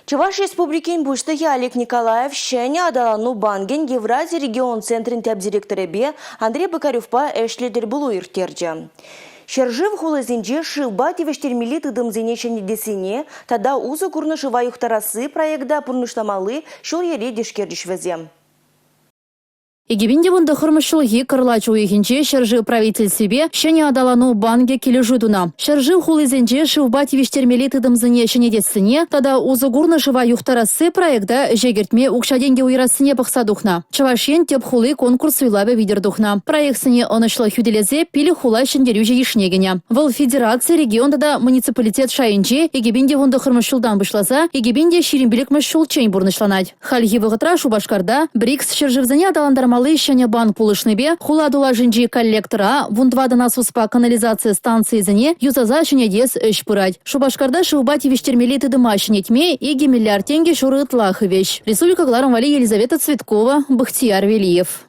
Чӑваш Республикин Пуҫлӑхӗ Олег Николаев ҫӗнӗ аталану банкӗн Еврази регион центрӗн тӗп директорӗпе Андрей Бокаревпа ӗҫлӗ тӗлпулу ирттерчӗ. Ҫӗршыв хулисенче шывпа тивӗҫтермелли тытӑмсене ҫӗнетессине тата усӑ курнӑ шыва юхтарасси проекта пурнӑҫламалли ҫул-йӗре тишкерчӗҫ вӗсем. 2019 ҫулхи кӑрлач уйӑхӗнче ҫӗршыв правительствипе Ҫӗнӗ аталану банкӗ килӗшӳ тунӑ. Ҫӗршыв хулисенче шывпа тивӗҫтермелли тытӑмсене ҫӗнетессине тата усӑ курнӑ шыва юхтарасси проекта ӗҫе кӗртме укҫа-тенкӗ уйӑрассине пӑхса тухнӑ. Чӑваш Ен тӗп хули конкурс суйлавӗ витӗр тухнӑ. Проектсене ӑнӑҫлӑ хӳтӗлесе пилӗк хула ҫӗнтерӳҫӗ йышне кӗнӗ. Вӑл федераци, регион тата муниципалитет шайӗнче 2019 ҫултан пуҫласа 2025 ҫулччен пурнӑҫланать. Хальхи вӑхӑтра Шупашкарта БРИКС ҫӗршывсене аталантармалли ҫӗнӗ банк пулӑшнипе хула тулашӗнчи коллектора, 14 насуспа канализаци станцийӗсене юсаса ҫӗнетес ӗҫ пырать. Шупашкарта шывпа тивӗҫтермелли тытӑма ҫӗнетме 2 миллиард тенкӗ ҫурӑ ытла хывӗҫ. Республика кӑларӑм валли Елизавета Цветкова, Бахтияр Велиев.